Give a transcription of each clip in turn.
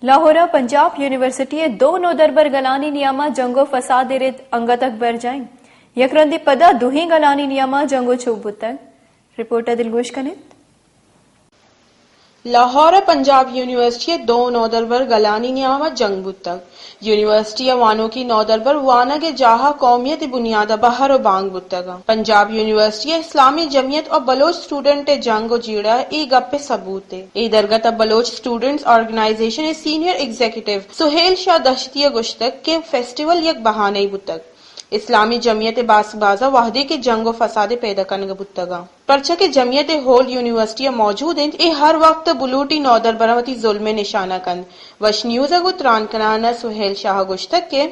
لاہور ءَ پنجاب یونیورسٹی ءِ دو نودربر گلانی نیام ءَ جنگ ءُ فساد ءِ رد انگت ءَ برجاہ اِنت۔ یک رندے پدا دوہیں گلانی نیام ءَ جنگ ءُ چوپ بوتگ۔ رپورٹ ءَ دلگوش کن ات۔ لاہور ءَ پنجاب یونیورسٹی ءِ دو نودربر گلانی نیام ءَ جنگ بوتگ۔ یونیورسٹی ءِ وانوکی نودربر وانگ ءِ جاہ ءَ قومیت ءِ بنیاد ءَ بہر ءُ بانگ بوتگ اَنت۔ پنجاب یونیورسٹی ءِ اسلامی جمعیت ءُ بلوچ اسٹوڈنٹ ءِ جنگ ءُ جیڑہ ءِ اے گپ ءِ ثبوت اِنت۔ اے درگت ءَ بلوچ اسٹوڈنٹس آرگنائزیشن ءِ سینئر ایگزیکٹو سہیل شاہ دشتی ءَ گوشتگ کہ فیسٹیول یک بہانہ ئے بوتگ۔ اسلامی جمعیت ءِ باسک باز ءَ وہدے کہ جنگ ءُ فساد ءِ پیدا کنگ بوتگ اَنت۔ پرچا کہ جمعیت ءِ ہول یونیورسٹی ءَ موجود اِنت، اے ہر وقت بلوٹی نودربراں وتی ظلم ءِ نشانہ کنت۔ وش نیوز ءَ گوں تران کنان ءَ سہیل شاہ ءَ گوشتگ کہ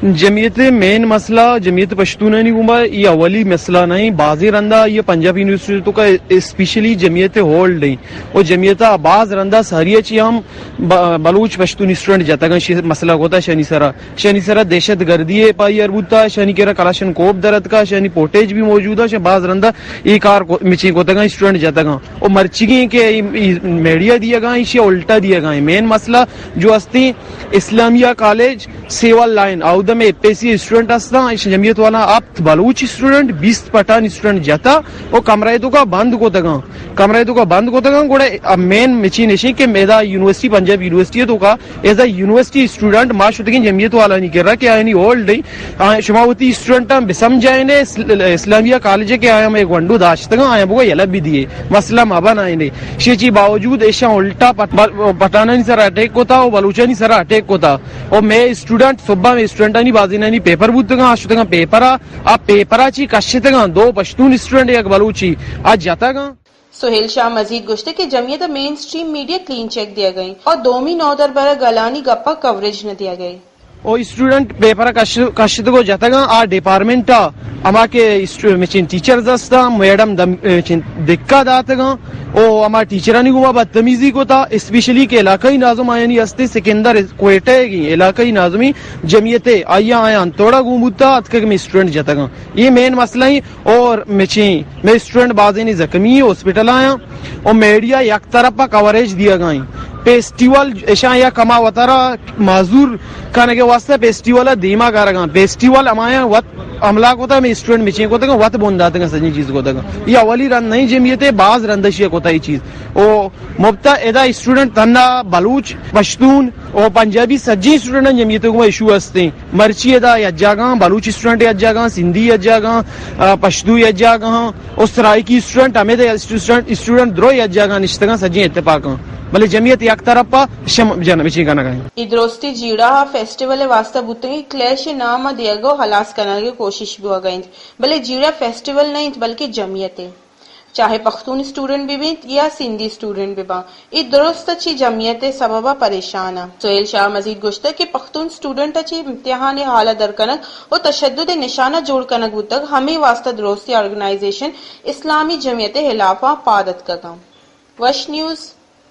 جمعیت ءِ مین مسئلہ جمعیت پشتونانی گوما اے اولی مسئلہ نہ اِنت، بازیں رندا اے پنجاب یونیورسٹی ءِ توکا اسپیشلی جمعیت ءِ ہولڈ اِنت ءُ جمعیت ءَ باز رندا ساری ءَ چہ ہم ب-، بلوچ پشتون اسٹوڈنٹ جتگ اَنت، شی مسئلہ کتا شانی سرا۔ شانی سرا دہشت گردی ءِ ایف آئی آر بوتا، شانی کرا کلاشنکوپ در اتکا، شانی فوٹیج بھی موجود اَنت، شہ باز رندا اے کار کو-، مچیں کتگ اَنت، اسٹوڈنٹ جتگ اَنت۔ ءُ مرچیگیں کہ اے، اے میڈیا دیگ اَنت، ایشی الٹا دیگ اَنت۔ مین مسئلہ جو ہستیں اسلامیہ کالج سیول لائن، اودا مئے ایف ایس سی اسٹوڈنٹ ہستاں، ایش جمعیت والا ہپت بلوچ اسٹوڈنٹ، بیست پٹھان اسٹوڈنٹ جتا ءُ کمرہ ءِ توکا بند کتگ اَنت۔ کمرہ ءِ توکا بند کتگ اَنت، گڑا مین مچیں ایش اِنت کہ میدا یونیورسٹی، پنجاب یونیورسٹی ءِ توکا ایز اے یونیورسٹی اسٹوڈنٹ ما شتگیں جمعیت والانی کرا کہ آیانی ہولڈ اِنت، آ، شما وتی اسٹوڈنٹاں بسمجھائینے، اسل-، اسلامیہ کالج ءَ کہ آیاں مئے گونڈو داشتگ اَنت، آیاں بگو یلہ بدیے، مسئلہ مہ بنائینے۔ شی چی باوجود ایشاں الٹا پٹ-، ب-، پٹھانانی سرا اٹیک کتا ءُ بلوچانی سرا اٹیک کتا ءُ مئے اسٹوڈنٹ، صبح مئے اسٹوڈنٹانی بازینانی پیپر بوتگ اَنت، آ شتگ اَنت پیپر ءَ، آ پیپر ءَ چی کشتگ اَنت، دو پشتون اسٹوڈنٹ یک بلوچی آ جتگ اَنت۔ سہیل شاہ مزید گوشت کہ جمعیت ءَ مین سٹریم میڈیا کلین چک دیگ اِنت ءُ دومی نودربر ءِ گلانی گپ ءَ کوریج نہ دیگ اِنت۔ او اسٹوڈنٹ پیپر ءَ کش-، کشتگ ءُ جتگ اَنت، آ ڈپارٹمنٹ ءَ ہما کہ اسٹ-، مچیں ٹیچرز ہستاں، میڈم دم-، مچیں دکا داتگ اَنت، او ہما ٹیچرانی گوما بدتمیزی کتا، اسپیشلی کہ علاقائی ناظم آیانی ہستے سکندر کوئٹہ ءِ گی علاقائی ناظمی جمعیت ءِ آیاں آیاں توڑا گون بوتا، اتکگ مئے اسٹوڈنٹ جتگ اَنت۔ اے مین مسئلہ اِنت۔ اور مچیں مئے اسٹوڈنٹ بازینے زخمی ہاسپٹل ءَ اَنت اور میڈیا یک طرف ءَ کوریج دیگ ءَ اِنت۔ فیسٹیول اشاں یک ہما وتارا معذور کنگ ءِ واستہ فیسٹیول ءَ دیما کارگ ءَ اَنت۔ فیسٹیول ہمایاں وت حملہ کتگ، مئے اسٹوڈنٹ مچیں کتگ اَنت، وت بند داتگ اَنت، سجیں چیز کتگ اَنت۔ اے اولی رند نہ اِنت جمعیت ءِ، باز رند اشی ءَ کتگ اے چیز۔ او مبتدا ادا اسٹوڈنٹ تھنا بلوچ، پشتون او پنجابی سجیں اسٹوڈنٹاں جمعیت ءِ گوما ایشو ہستیں۔ مرچی ادا یک جاگہ آں، بلوچ اسٹوڈنٹ یک جاگہ آں، سندھی یک جاگہ آں، آ، پشتو یک جاگہ آں، او سرائیکی اسٹوڈنٹ، ہمے دے اسٹوڈنٹ، اسٹوڈنٹ درو یک جاگہ نشتگ اَنت، سجیں اتفاق اَنت۔ بلے جمعیت یک طرف ءَ شم-، جن-، مچیں کنگ ءَ اِنت۔ اے درستی جیڑہ ءَ فیسٹیول ءِ واستہ بوتگیں کلیش ءِ نام ءَ دیگ ءُ ہلاس کنگ ءِ کوشش بوگ ءَ اِنت، بلے جیڑہ فیسٹیول نہ اِنت بلکہ جمعیت اِنت۔ چاہے پختون اسٹوڈنٹ بہ بیت یا سندھی اسٹوڈنٹ بہ باں، اے درست ءَ چہ جمعیت ءِ سبب ءَ پریشان اَنت۔ سہیل شاہ مزید گوشتگ کہ پختون اسٹوڈنٹ ءَ چہ امتحان ءِ ہال ءَ در کنگ ءُ تشدد ءِ نشانہ جوڑ کنگ بوتگ، ہمے واستہ درستی آرگنائزیشن اسلامی جمعیت ءِ ہلاپ ءَ پاد اتکگ اَنت۔ وش نیوز،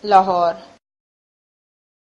لاہور۔